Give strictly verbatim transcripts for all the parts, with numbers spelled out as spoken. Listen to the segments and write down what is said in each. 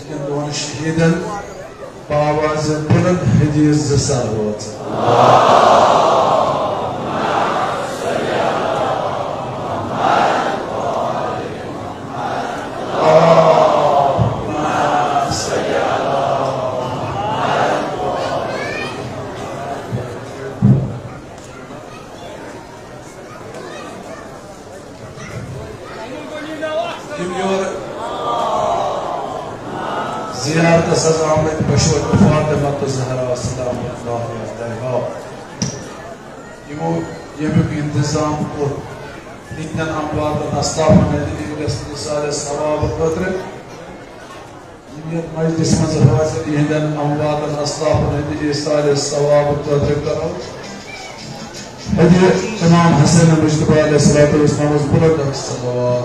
کٮ۪ن دۄن شہیٖدن بآواز بلند حدیث زٕ سر وٲژ۔ یِم یور زیارتس حظ آمٕتۍ بشوت فاطمہ تہٕ زہرا سلام اللہ علیہا، یِمو ییٚمیُک انتظام کوٚر، تِہنٛدٮ۪ن امواتن اسلافن ہٕنٛدِ ایٖسالِ ثواب خٲطرٕ۔ یِم یتھ مجلس منٛز حٲضِر، یِہنٛدٮ۪ن امواتن اسلافن ہٕنٛدِ ایٖسالِ ثواب خٲطرٕ کرو ہدیہ امام حسن مجتبیٰ علیہ الصلوۃ والسلام بلند صلوات۔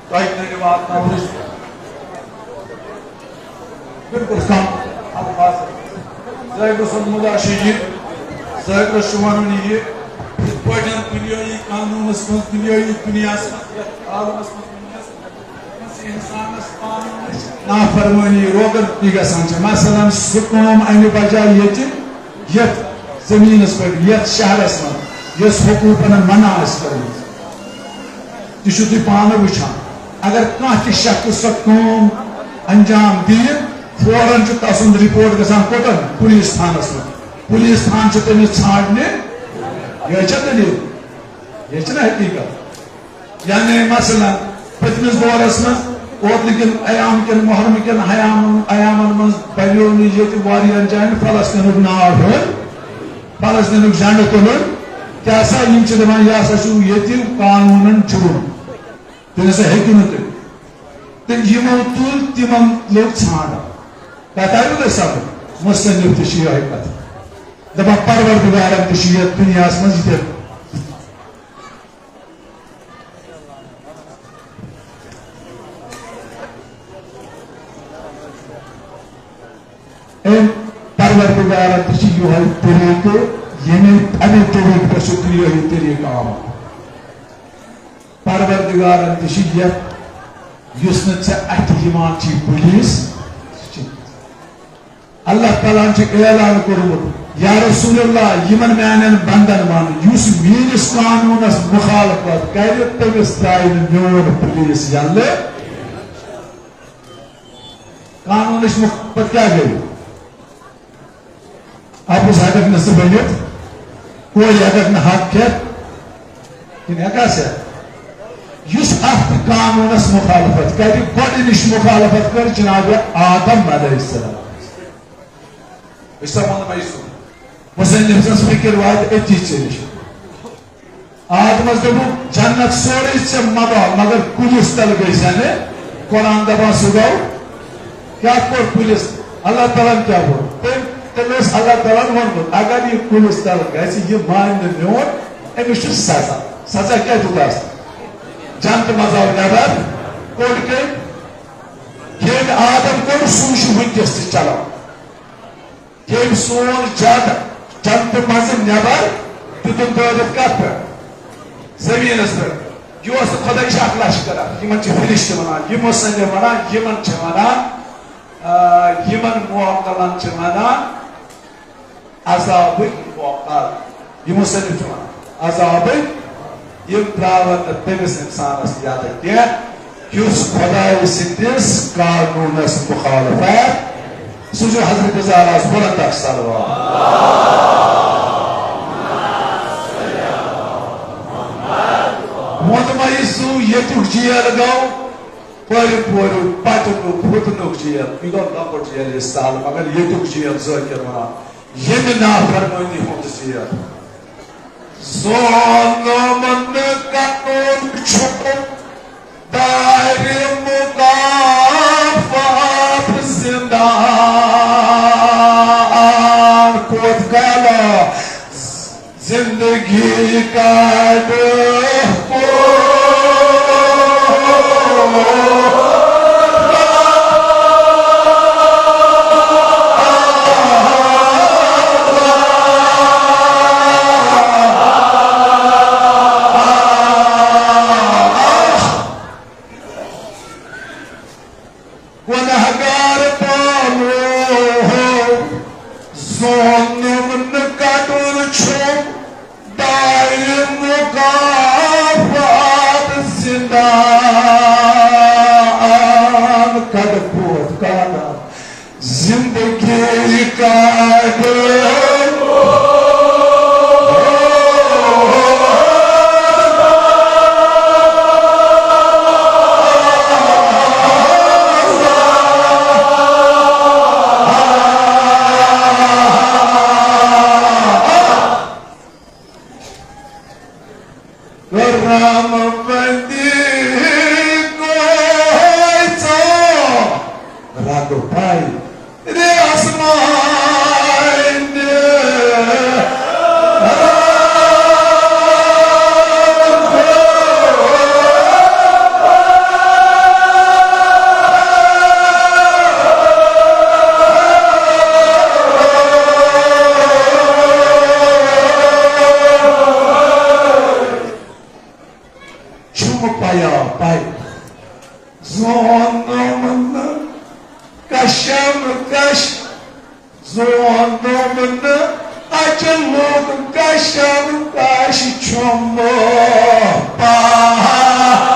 تۄہہِ تہِ واتناونٕچ بالکل کم الفاظ۔ زٲہدٕ سُنٛد مُدا چھُ یہِ، زٲہدَس چھُ وَنُن یہِ، یِتھ پٲٹھۍ دُنیٲیی قانوٗنَس منٛز، دُنیٲیی دُنیاہَس منٛز، یَتھ عالمَس منٛز، دُنیاہَس منٛز، اِنسانَس قانوٗنٕچ نافرمٲنی روگن تہِ گژھان چھِ۔ مثلاً، سُہ کٲم اَمہِ بجایہِ ییٚتہِ، یَتھ زٔمیٖنَس پٮ۪ٹھ، یَتھ شہرَس منٛز، یۄس حکوٗمتَن منع آسہِ کٔرمٕژ۔ تہِ چھِو تُہۍ پانہٕ وٕچھان۔ اگر کانٛہہ تہِ شخص سۄ کٲم انجام دِیہِ، فوراً چھُ تسُنٛد رپورٹ گژھان کوٚتَن؟ پُلیٖس تھانَس منٛز۔ پُلیٖس تھانہٕ چھُ تٔمِس ژھانٛڈنہِ۔ یہِ چھا دٔلیٖل؟ یہِ چھِنہ حقیٖقت؟ یعنی مثلاً پٔتمِس دورَس منٛز، اوترٕ کٮ۪ن ایام کٮ۪ن، محرم کٮ۪ن ایامَن، ایامَن منٛز بَنیو نہٕ ییٚتہِ واریاہَن جایَن فلسطیٖنُک ناو ہیوٚن، فلسطیٖنُک جھنڈٕ تُلُن۔ کیٛاہ سا یِم چھِ دَپان، یہِ ہسا چھُ ییٚتہِ قانوٗنَن جُرُم۔ تُہۍ نہ سا ہیٚکِو نہٕ تُہۍ۔ تہٕ یِمو تُل، تِمن لوٚگ ژھانٛڈان۔ کَتھ آیوٕ تۄہہِ سمجھ؟ مُصنِف تہِ چھِ یِہوٚے کَتھ دَپان، پروردگارن تہِ چھِ یَتھ دُنیاہَس منٛز یہِ تہِ۔ أمۍ پروردگارن تہِ چھِ یِہوٚے طریٖقہٕ، ییٚمہِ، اَمے طریٖقہٕ پٮ۪ٹھ چھُ یِہوٚے طریٖقہٕ آمُت۔ پروردگارن تہِ چھِ یَتھ، یُس نہٕ ژےٚ اَتھِ یِوان چھِ پُلیٖس، سُہ چھِ۔ اللہ تعالیٰ ہن چھُ اعلان کوٚرمُت، یا رسول اللہ، یِمن میانٮ۪ن بندن وَن، یُس میٲنِس قانوٗنس مُخالفت کرِ، تٔمِس ترٛایہِ نہٕ میون پُلیٖس یَلہٕ۔ قانوٗنٕچ مُخالفت کیٛاہ گٔے؟ اَپُز ہٮ۪کَکھ نہٕ ژٕ ؤنِتھ، کورِ ہٮ۪کَکھ نہٕ حق کھٮ۪تھ، کِنہٕ ہٮ۪کَس ہٮ۪تھ؟ یُس اَتھ قانوٗنَس مُخالفت کَرِ، گۄڈٕنِچ مُخالفت کٔر جناب آدم علیہ السلام۔ أسۍ سا وَنو مےٚ یہِ سُہ۔ مُصنِف سٕنٛز فِکِر واتہِ أتی ژےٚ نِش۔ آدمس دوٚپُکھ، "جنت سورُے ژےٚ مبا، مگر کُلِس تل گٔے زِ نہٕ۔" قرآن دپان سُہ گوٚو کیٛاہ کوٚر کُلِس؟ اللہ تعالیٰ ہن کیٛاہ ووٚن؟ تٔمۍ، تٔمۍ اوس اللہ تعالیٰ ہن ووٚنمُت، اگر یہِ کُلِس تل گژھِ، یہِ مانہِ نہٕ میون، أمِس چھُ سزا۔ سزا کیٛاہ دیُتس؟ جنتہٕ منٛز آو نٮ۪بر، کوٚڑ کٔمۍ؟ ییٚمۍ آدم کوٚڑ، سُے چھُ وٕنکیٚس تہِ چلان۔ ییٚمۍ سون جد جنتہٕ منٛزٕ نٮ۪بر دیُتُن دٲرِتھ کتھ پٮ۪ٹھ؟ زٔمیٖنس پٮ۪ٹھ۔ یہِ اوس نہٕ خۄداے، یہِ چھِ اکھ لشکر اکھ۔ یِمن چھِ فرشتہٕ ونان، یہِ مُصنِف ونان، یِمن چھِ ونان، آ، یِمن موکلن چھِ ونان عذابٕکۍ موکل۔ یہِ مُصنِف چھُ ونان۔ عذابٕکۍ، یِم ترٛاوَن نہٕ تٔمِس اِنسانَس یَلہٕ کینٛہہ، یُس خۄدایہِ سٕنٛدِس قانوٗنَس مُخالف آسہِ۔ سوٗزِو حضرت زہراہَس بُلند اکھ صلوات۔ ووٚنمَے سُہ ییٚتیُک جیل گوٚو، پٔرِو پٔرِو، پَتُنُک، ہُتنُک جیل۔ یہِ گوٚو لۄکُٹ جیل، یہِ سہل، مگر ییٚتیُک جیل ذٲکِر وَنان۔ ییٚمہِ نافرمٲنی ہُنٛد زیر۔ ظلم نہٕ کَرُن چھُ دارِ مُکافات زِندان۔ کوٚت کَلہٕ زندگی کڑ۔ گۄنہگار پانہٕ ہو، ظٲلِم نہٕ کَٹُر چھُم، دارِ مُکافات زِندان۔ کَڑ پوت کَڑ زندگی کَڑ۔ کرم بندی کوئی ژو رگ پائی رے آسمان۔ کشم کش چھُم پایان۔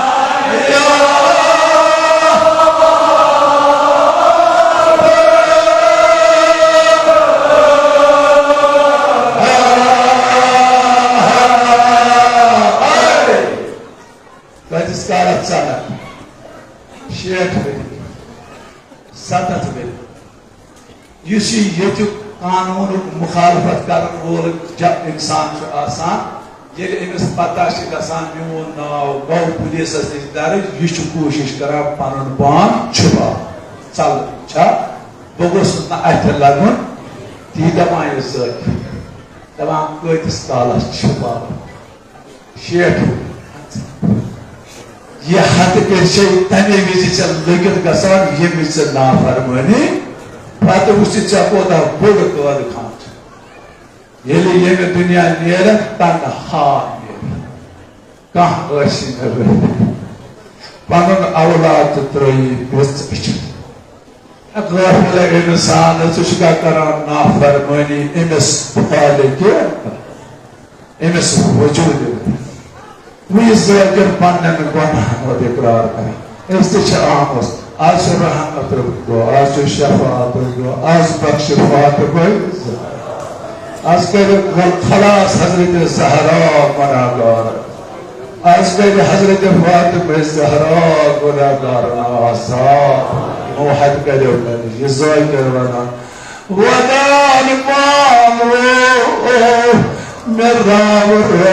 کۭتِس کالس ژلن؟ شیٹھ ؤری، ستتھ ؤری۔ یُس یہِ ییٚتیُک قانوٗنُک مُخالفت کرن وول جب انسان چھُ آسان، ییٚلہِ أمِس پتہ چھِ گژھان، میون ناو گوٚو پُلیٖسَس نِش درٕج، یہِ چھُ کوٗشِش کران پنُن پان چھُپاوُن۔ ژلُن چھا؟ بہٕ گوٚژھُس نہٕ اَتھِ لگُن۔ تی دپان یہِ ذٲکِر۔ دپان کۭتِس کالس چھُپاوُن؟ شیٹھ۔ یہِ ہتہٕ کٔرۍ چھے تمے وِزِ ژےٚ لٔگِتھ گژھان، ییٚمہِ وِزِ ژےٚ نافرمٲنی، پتہٕ وٕچھِ ژےٚ کوتاہ بوٚڑ قٲد خان چھُ۔ ییٚلہِ ییٚمہِ دُنیا نیرکھ، تنہا نیرِ۔ کانٛہہ ٲسی نہٕ رٲوِتھ۔ پنُن اولاد تہِ ترٲیی میٚژ أچھن۔ اے غافل انسان، ژٕ چھُکھا کران نافرمٲنی أمِس خالقہِ، أمِس وجوٗدِ؟ وۄنۍ یہِ ذٲکِر پننٮ۪ن گۄناہن ہُنٛد اقرار کران۔ أسۍ تہِ چھِ آمٕژ۔ آز چھُ رحمتُک دۄہ، آز چھُ شفاعتُک دۄہ، آز بخشہِ فاطمہ۔ آز کٔرِو خلاص حضرت زہرا گۄناہگار۔ آز کٔرِو حضرت فاطمہ زہرا گۄناہگار آزاد۔ موحد کٔرِو مےٚ نِش، یہِ ذٲکِر ونان۔ ودان پانو مےٚ راو راو۔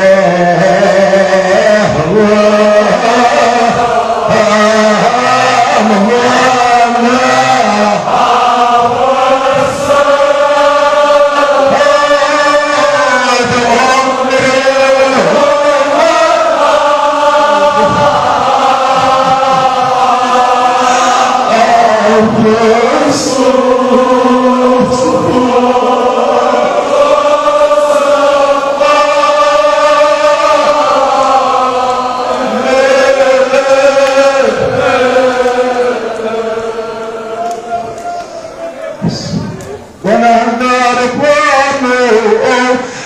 گناہگار پانو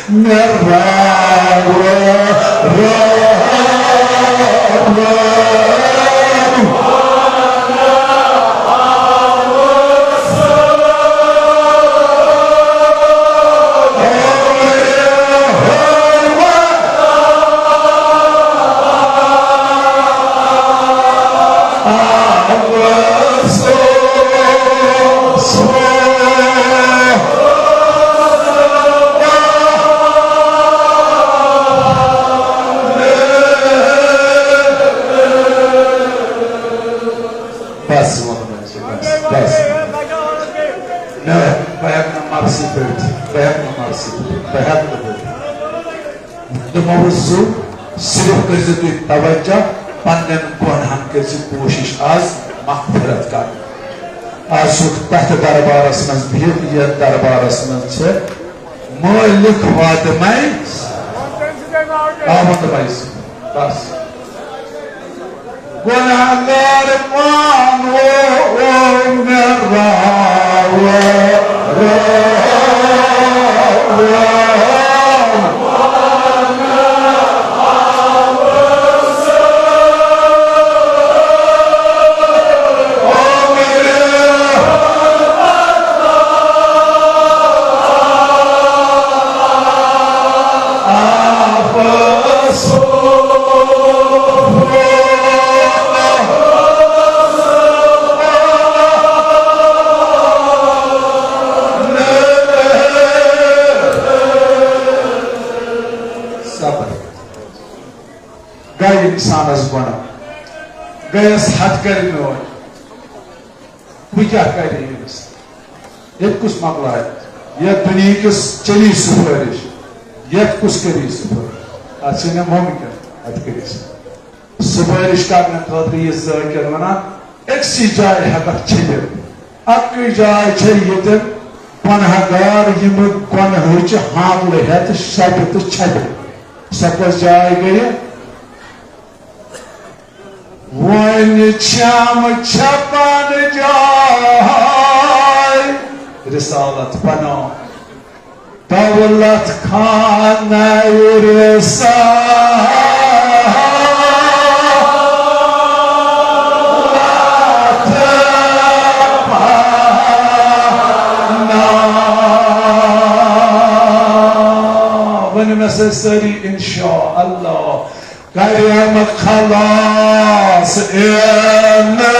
مےٚ راو راو۔ بس، ووٚن مےٚ، بس، بس۔ مےٚ، بہٕ ہٮ۪کہٕ نہٕ مرثی پٔرِتھ، بہٕ ہٮ۪کہٕ نہٕ مرثی پٔرِتھ، بہٕ ہٮ۪کہٕ نہٕ پٔرِتھ۔ دوٚپمو زُو، صرف کٔرۍزیو تُہۍ توجہ، پننٮ۪ن گۄنہن کٔرۍزِ کوٗشِش آز مغفرت کرنٕچ۔ آز چھُکھ تتھ دربارس منٛز بِہِتھ، یتھ دربارس منٛز چھِ مٲلِک فاطمہ۔ آ، ووٚن دوٚپمَے، بس۔ گناہگار پان وو مےٚ راو راو۔ صبر۔ گٔے انسانس گۄناہ، گٔیس ہتھ کرِ میٲنۍ۔ وۄنۍ کیٛاہ کرِ أمِس؟ ییٚتہِ کُس مۄکلایہِ؟ یَتھ دُنیہٕکِس چلی سفٲرِش، یَتھ کُس کری سفٲرِش؟ اَتھ چھِ مےٚ مُمکِن، اَتھ کری سفٲرِش۔ سفٲرِش کرنہٕ خٲطرٕ یہِ ذٲکِر وَنان، أکسٕے جایہِ ہٮ۪کَکھ چھٔپِتھ۔ اَکٕے جاے چھےٚ ییٚتٮ۪ن گۄنہگار یِمہٕ گۄنہٕچ حاملہٕ ہٮ۪تھ شَپہِ تہٕ چھَپہِ۔ سۄ کۄس جاے گٔیہِ؟ وۄنۍ چھم چھپن جاے رسالت پناہ۔ دولت خانہ رسالت پانا۔ ؤنِو مےٚ سۭتۍ سٲری انشاءاللہ۔ کریم خلاص انشاءاللہ۔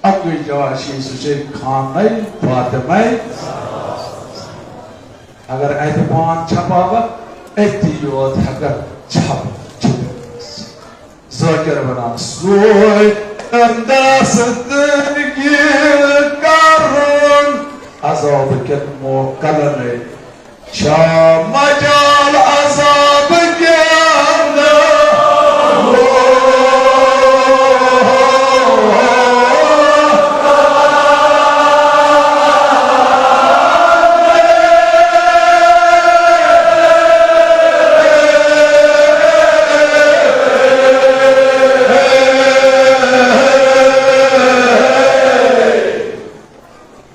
اَکُے جاے چھِ، سُہ چھِ خانہ فاطمہ۔ اگر اَتہِ پان چھپاوکھ، أتی یوت ہٮ۪ککھ چھپ چھپٲوِتھ۔ ذٲکِر وَنان، سوے دستگیر کرُن عذاب کٮ۪ن موکلنٕے۔ چھا مجال عذاب کٮ۪ن؟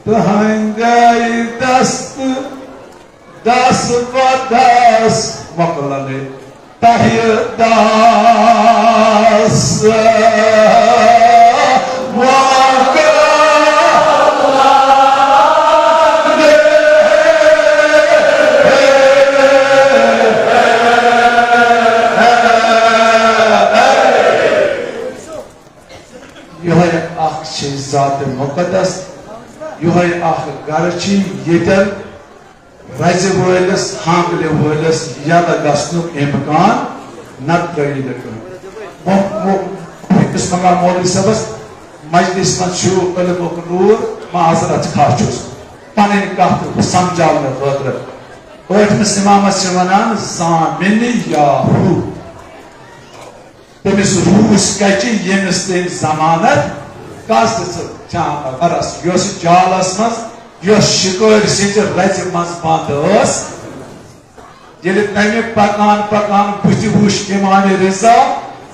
تہنگے دست دس بدس مۄکلنٕے تۄہہِ دس مۄکلنٕے۔ یِہوٚے اکھ چھِ ذات مقدس، یِہوٚے اکھ گرٕ چھِ ییٚتٮ۪ن رَزِ وٲلِس، ہانٛگلہِ وٲلِس یَلہٕ گژھنُک اِمکان نَتہٕ ترٛٲیِو نہٕ کٕہٕنۍ۔ مو-، مو-، یُس مقام مولوی صٲبَس مجلِس منٛز چھُ علمُک نوٗر، معذرت خواہ چھُس، پَنٕنۍ کَتھ سَمجھاونہٕ خٲطرٕ۔ ٲٹھمِس اِمامَس چھِ وَنان زامِنہِ یا ہُہ۔ تٔمِس روٗس کچہِ، ییٚمِس تٔمۍ ضمانت کس دِژ؟ جان عرس، یۄس جالس منٛز، یۄس شِکٲرۍ سٕنٛزِ رژِ منٛز بنٛد ٲس۔ ییٚلہِ تٔمۍ پکان پکان بُتھِ وُچھ امام رضا،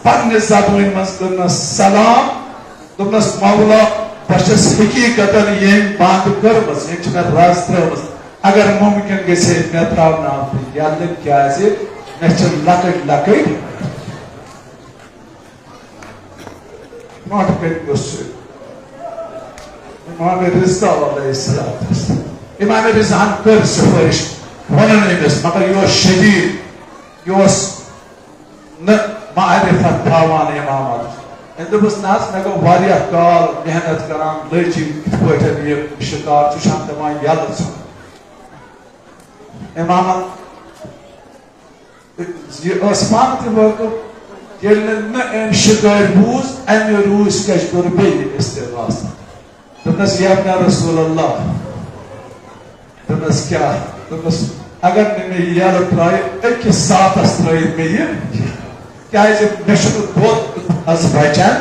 پننہِ زبٲنۍ منٛز کٔرنس سلام، دوٚپنس، مولا، بہٕ چھَس حقیقتاً ییٚمۍ بنٛد کٔرمٕژ، ییٚمۍ چھِ مےٚ رز ترٲومٕژ۔ اگر ممکن گژھِ ہے، مےٚ ترٛاوناو تہٕ یَلہٕ، کیٛازِ مےٚ چھِ لۄکٕٹۍ لۄکٕٹۍ۔ برونٛٹھ کَنہِ گوٚژھ سُہ امام رضا علیہ الصلوۃ والسلام۔ امام رضا ہن کٔر سفٲرِش، ووٚنُن أمِس، مگر یہِ اوس شدیٖد، یہِ اوس نہٕ معرفت تھاوان امامس۔ أمۍ دوٚپُس، نہ حظ، مےٚ گوٚو واریاہ کال محنت کران، لٔج یہِ کِتھ پٲٹھۍ یہِ شِکار، ژٕ چھَکھ دَپان یَلہٕ ژھٕن۔ امامن یہِ ٲس پانہٕ تہِ وٲقف، ییٚلہِ نہٕ، نہٕ أمۍ شِکٲرۍ بوٗز، اَمہِ روٗسۍ کَچہِ کوٚر بیٚیہِ استغاثہ۔ دوٚپنَس، یا ابن رسول اللہ، دوٚپنَس، کیٛاہ؟ دوٚپنَس، اگر نہٕ مےٚ یہِ یَلہٕ ترٛایہِ، أکِس ساتَس ترٛٲیِتھ مےٚ یہِ، کیٛازِ مےٚ چھُنہٕ دۄد از بَچان۔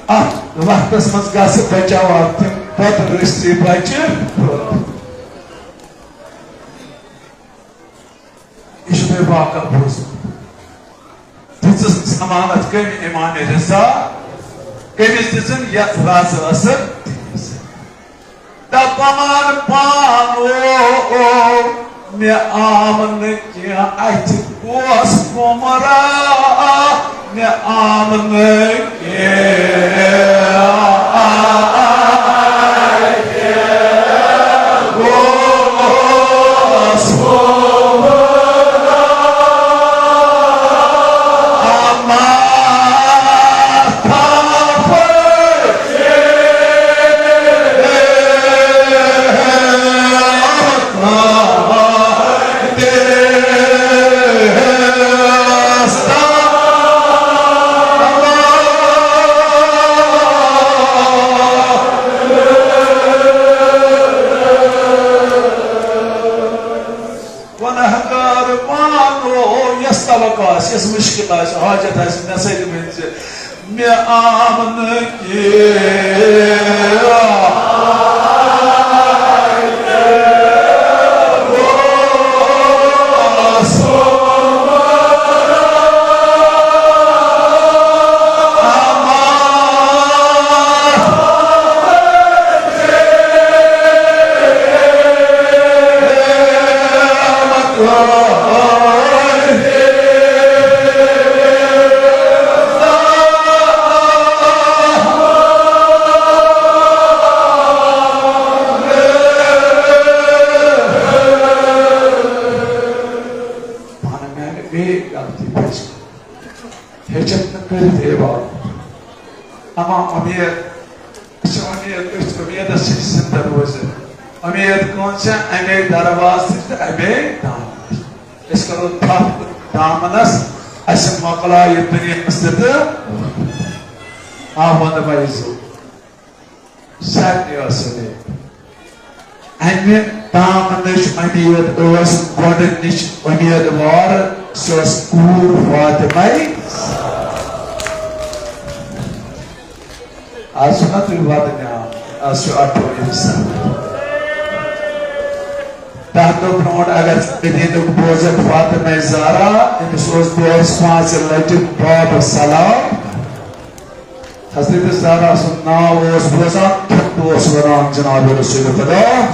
اَتھ وقتَس منٛز گژھٕ بَچاوان تِم پَتہٕ رٔژھۍ بَچہِ۔ یہِ چھُ مےٚ واقعہ بوٗزمُت۔ دِژٕس ضمانت کٔمۍ؟ امام رضا۔ کٔمِس دِژٕن؟ یَتھ رازٕ ٲسٕکھ۔ دَپان پانو، مےٚ آم نہٕ کینٛہہ اَتھِ گوس کُمرا، مےٚ آم نہٕ کینٛہہ۔ گۄنہگار مانو، یۄس توقع آسہِ، یۄس مُشکِل آسہِ، حاجت آسہِ، مےٚ سۭتۍ ؤنۍ زِ۔ مےٚ آمنہٕ کہِ پانہٕ میانہِ بیٚیہِ غلطی پَزِ۔ ہیٚچھتھ نہٕ کٔرِتھ عبادت۔ اما اُمید، أسۍ چھِ اُمید، أسۍ چھِ اُمیدس سۭتۍ زِندٕ روزٕنۍ۔ اُمید کٲنٛسہِ اَمے دروازٕ نِش تہٕ اَمے دامنس۔ أسۍ کرو تھپھ دامنس، اَسہِ مۄکلاو یہِ دُنیاہس تہِ تہٕ آ، وَندٕ مَیزو۔ سارنٕے ٲس اُمید۔ اَمہِ دامنٕچ اُمید ٲس گۄڈٕنِچ اُمیدوار، سۄ ٲس کوٗر فاطمہ۔ آز چھُنہ تُہۍ وَدنہِ آمٕتۍ، آز چھُ اَٹھووُہ سَتھ۔ دَہ دۄہ برونٛٹھ اگر ژٕ مدیٖنُک بوزکھ فاطمہ زہرا، أمِس اوس دۄہَس پانٛژِ لَٹہِ باب سلام۔ حضرت زہرا سُنٛد ناو اوس بوزان، تھوٚد اوس وَنان جناب رسول خدا۔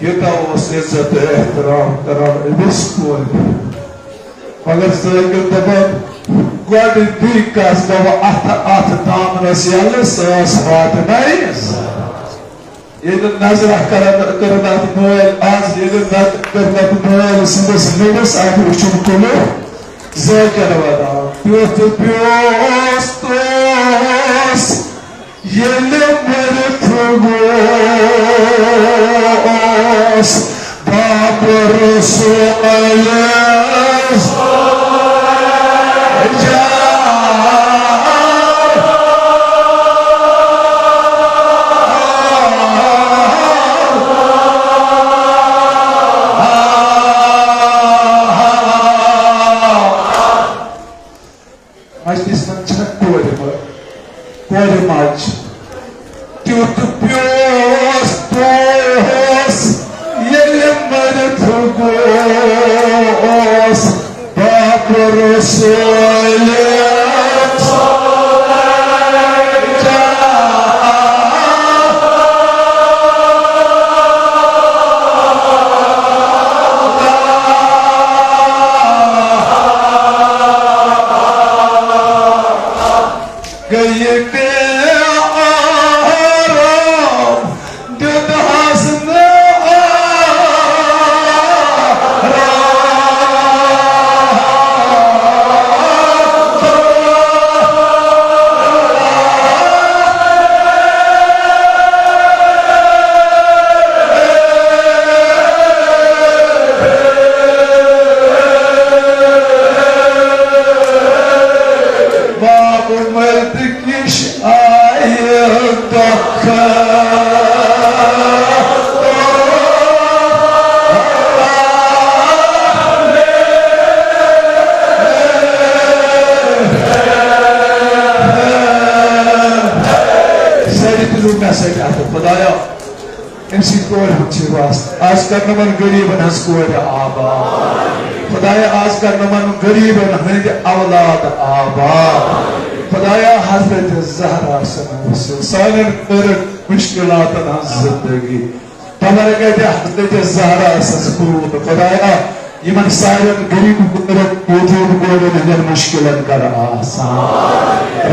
یوٗتاہ اوس عزت و احترام کران أمِس کورِ۔ مگر سٲنۍ کِنۍ دَپان، گۄڈٕ دی کَس گوٚو اَتھٕ اَتھ دامنَس یَلہٕ، سۄ ٲس فاطمہ۔ ییٚلہِ نظرہ کرن، کٔرٕن اَتھ مٲلۍ آز، ییٚلہِ نظر کٔرٕن اَتھ مٲلۍ سٕنٛدِس نٔوِس اَتھِ وٕچھُن کُلُف ذٲکِر وَدان۔ پیوٚتھ پیوس توس ییٚلہِ مٔرِتھ گوس باب رسول جان۔ مجلس منٛز چھےٚ کورِ مٲج، کورِ ماجہِ۔ تیُتھ پیوس توس ییٚلہِ مٔرِتھ گوس باب رسول۔ گٔیہِ بے آرام، دیُتہَس نہٕ آرام۔ باب مرد کِش آیہِ دۄکھٕ۔ سٲری تُلِو مےٚ سۭتۍ اَتھٕ، خۄدایا۔ أمۍ سٕنٛدِ کورِ ہُنٛد چھُ واسطہٕ۔ آز کر نہٕ یِمن غریٖبن ہٕنٛز کورِ آباد۔ خۄدایا، آز کر نہٕ یِمن غریٖبن ہٕنٛدۍ اولاد آباد۔ خۄدایا، حضرت زہرا سٕنٛز سانٮ۪ن کٔرٕکھ مُشکِلاتن ہٕنٛز زندگی۔ تبرکت حضرت زہرا سٕنٛز کوٗر۔ خۄدایا، یِمن سارن غریب کورٮ۪ن، یتیٖم کورٮ۪ن ہٕنٛدٮ۪ن مُشکِلن کر آسان۔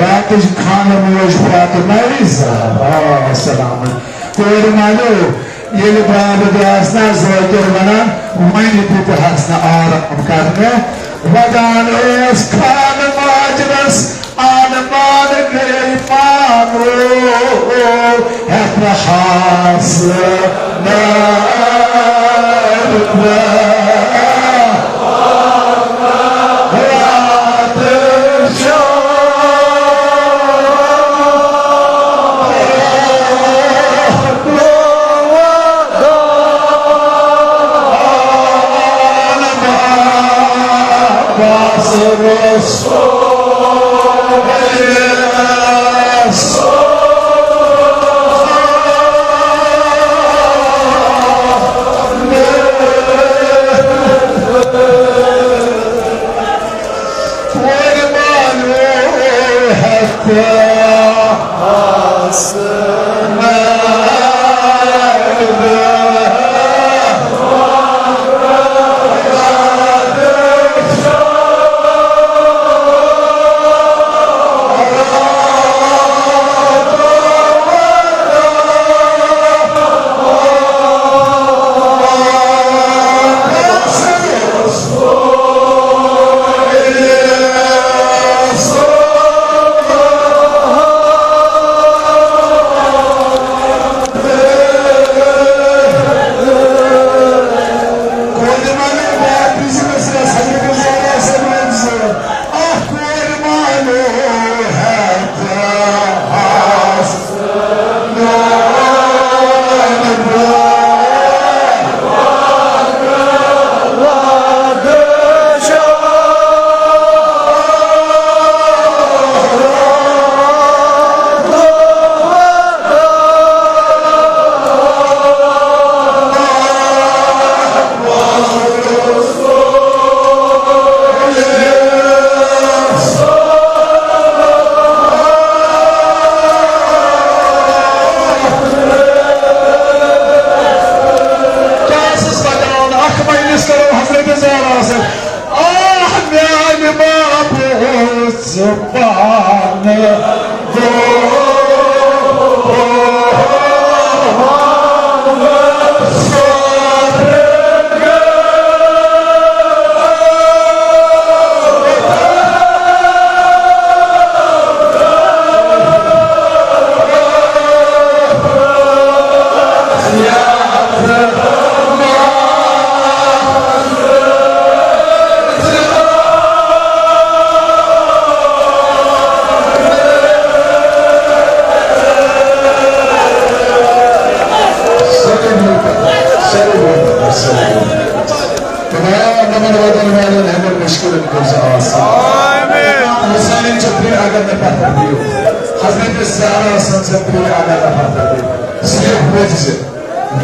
راتٕچ خانہٕ موج فاطمہ زہرا سلام۔ کورِ مالیو، ییٚلہِ باب درٛاس نا ذٲکِر ونان، وۄنۍ دِتہَس نہٕ آرام کرنہٕ۔ ودان ٲس خانہٕ ماجرس آن مان گٔے پانو، ہیٚتہٕ ہاس نار۔ رات چھو بس رسول۔ کٔرۍ زِ آسان۔ امام حسین چھِ تُہۍ اگر نہٕ پتھر دِیِو، حضرت زہرا سٕنٛز چھِ تُہۍ اگر نہٕ پتھر دِیِو، صرف روزِ زِ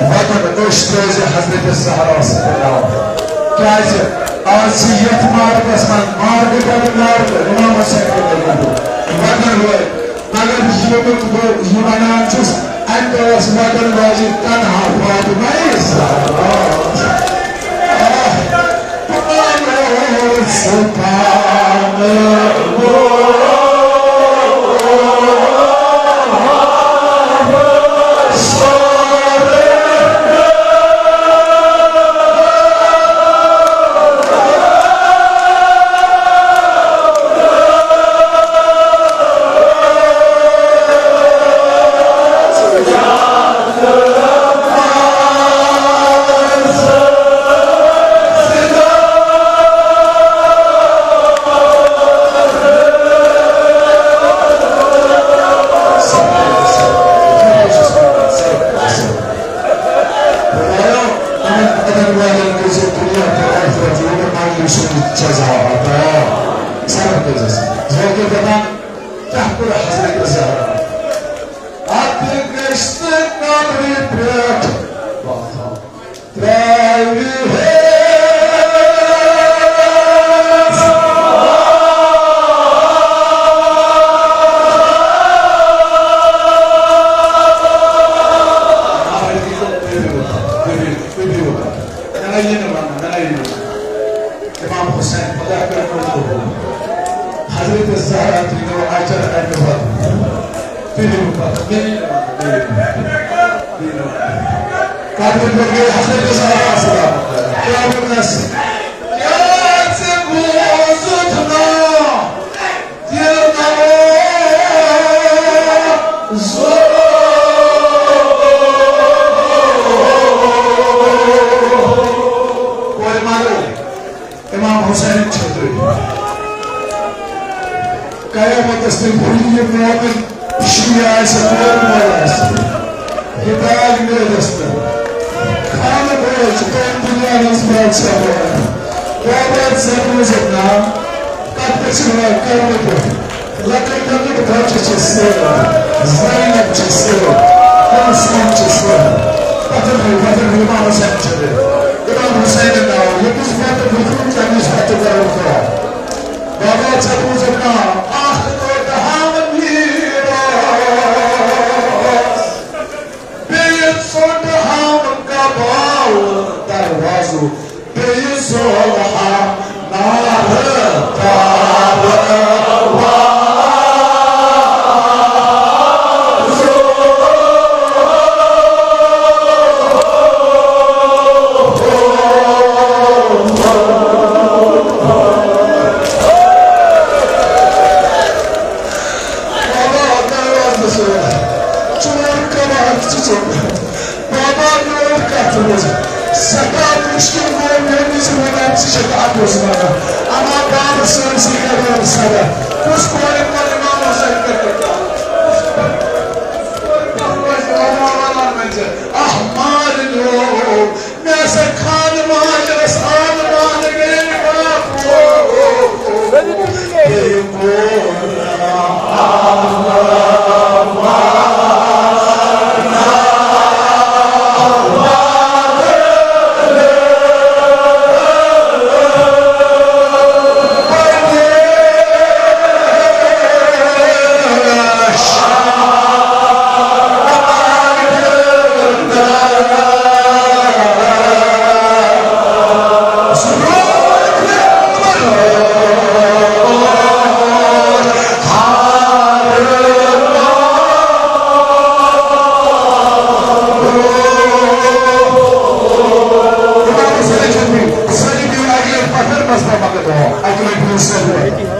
وطن أسۍ روزِ حضرت زہرا سٕنٛدِ ناوٕ۔ کیٛازِ آز چھِ یتھ مارکس منٛز مارکہٕ پٮ۪ٹھ مارکہٕ امام حسین کٔرِتھ وطن وٲلۍ۔ مگر ییٚمیُک بہٕ یہِ وَنان چھُس، اَمہِ دۄہ ٲس وَدَن واجہِ تنہا فاطمہ زہرا۔ آہ، پانہٕ سُہ پانہٕ۔ خدایو، یِمن قدر والٮ۪ن کٔرۍ زِ دُنیا تہٕ ٲخرت یِمن ماجہِ سُنٛد جزا عطا۔ سلام کٔرۍ زٮ۪س۔ زٲکِر دَپان، کیٛاہ کوٚر حضرت زہرا؟ اَتھ گژھِ قبرِ پٮ۪ٹھ ترٛاوِ ہے۔ امام حسین، خدا کٔرِنو قبول۔ حضرت زہرا تُہۍ گوٚو اجر اَمہِ پتہٕ۔ تُہۍ دِیِو پتہٕ۔ بیٚیہِ، بیٚیہِ، بیٚیہِ۔ کَتھ پٮ۪ٹھ گٔے حضرت زہرا سلام؟ کیٛاہ ووٚننَس؟ کیٛاہ ژےٚ بوٗزُتھ نا؟ دِل نہ اوس۔ کورِ ماجہِ، امام حسین چھٔکرٕے۔ قیامتس دۄہ ییٚلہِ یہِ مومن شیعہ آسہِ، کورِ مول آسہِ، یہِ داغ میلٮ۪س نہٕ۔ خانہٕ بوے چھُ تٔمۍ دُنیا ہٕنٛز بادشاہ بنان۔ بابا ژےٚ بوٗزُتھ نا؟ تَتھ پٮ۪ٹھ چھِ وَنان قیامت پٮ۪ٹھ۔ لۄکٕٹۍ لۄکٕٹۍ بچہِ چھِ سۭتۍ، زینب چھِ سۭتۍ، کلثوم چھِ سۭتۍ۔ پتہٕ گٔے، پتہٕ گٔے امام حسین چھٔکرٕے۔ امام حسین ناو، ییٚمِس پتہٕ وُچھُن، تٔمِس پتہٕ کرو دعا۔ بابا ژےٚ بوٗزُتھ نا؟ اکھ توتہِ ہاوُن میٖراث، بیٚیہِ ژوٚٹ ہاوُن کباوُن دروازُک۔ بیٚیہِ صلحہ نارٕ تارٕ وازو۔ بابا، دروازٕ صٲب، چون کباب چھُ ژوٚٹ۔ بابا، میون کتھ بوز۔ سٮ۪ٹھاہ مُشکِل گوٚو مےٚ، ییٚمہِ وِزِ وَنان ژٕ چھَکھ اَپُز وَنان۔ اَما بابہٕ سٲنۍ سٕے کَرو صدا۔ کُس کورِ کَرِ امام حسین پٮ۪ٹھ کَتھ؟ کُس کورِ کَتھ روزِ وَنان، وَنان وَنہِ ژٕ؟ اَہ، مالِنیو، مےٚ ہسا خانہٕ ماجہِ ٲس آلمان گٔے بابو۔ بیٚیہِ کوٗر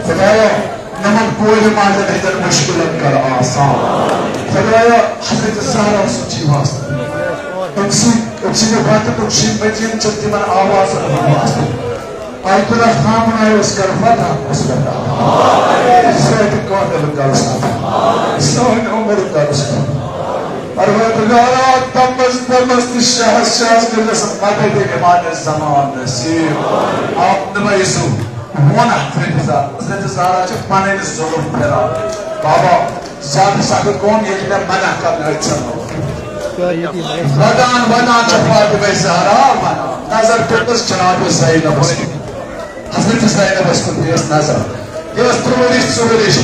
خدایا، یِمن کورِ ماجن ہٕنٛدٮ۪ن مُشکِلن کر آسان۔ خدایا، حضرت زہرا سُنٛد چھُ واسطہٕ۔ أمۍ سٕنٛدِ، أمۍ سٕنٛدِ وطنُک چھُ مدیٖنہٕ چٮ۪ن تِمن آوازن ہُنٛد واسطہٕ۔ آی خدا خامنایوس کر فتح مصیبت۔ سٲنۍ کٲنٛدل کر فتح۔ سٲنۍ عمر کر فتح۔ پروردگارا، تمس، تمس تہٕ شہس، شہس کٔرۍزٮ۪س مدد امام زمان نصیب۔ آپ نمٲیِزو۔ ووٚن حضرت زہرا، حضرت زہرا چھِ پنٕنۍ ظلم پھِران۔ بابا، زیادٕ سخت گوٚم ییٚلہِ مےٚ منع کرنہٕ أتھۍ ژھٕنو۔ ودان ودان چھِ فاطمہ زہرا ونان، نظر پیٚٹھس جناب زینبس کُن۔ حضرت زینبس کُن پیٚیس نظر۔ یہِ ٲس ترٛوٚ ؤرِش، ژوٚ ؤرِش۔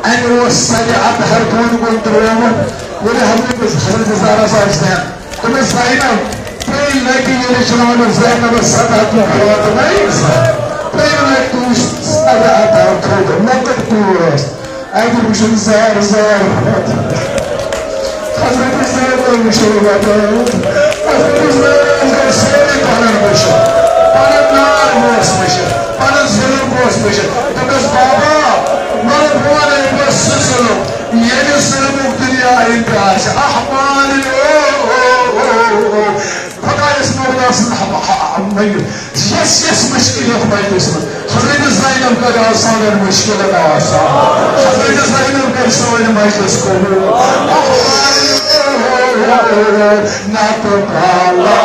أمۍ اوس سرِ اطہر بۄن کُن ترٛوومُت۔ ییٚلہِ حضرت، حضرت زہرا صاحب زینب، دوٚپمَس، زینب، ترٛیٚیہِ لٹہِ ییٚلہِ جناب زینبس سطح کُن فاطمہ، ترٛیٚیہِ لٹہِ تُج سرِ اطہر تھوٚد، لۄکٕٹ کوٗر ٲس۔ اَتہِ وٕچھُن زار زار۔ حضرت زینب وٕچھُن وَدان۔ حضرت زینب گٔے سٲری پَنُن وٕچھِتھ۔ پَنُن نار اوس وٕچھِتھ۔ پَنُن ظُلُم اوس وٕچھِتھ۔ دوٚپُس، بابا، مگر بہٕ وَنَے، بہٕ سُہ ظُلُم، ییٚلہِ ظُلمُک دُنیا اِنتہا آسہِ۔ اَہَ مالِک، او، او، او، او۔ خۄدایَس مولا سٕنٛز ح-، ح-، ح-، ؤنِو، یۄس یۄس مُشکِل یَتھ مجلِس منٛز، حضرت زینب کَرِ آسان مُشکِلَن آسان۔ حضرت زینب کَرِ سٲنۍ مجلِس قبوٗل۔ نَتہٕ بَلاے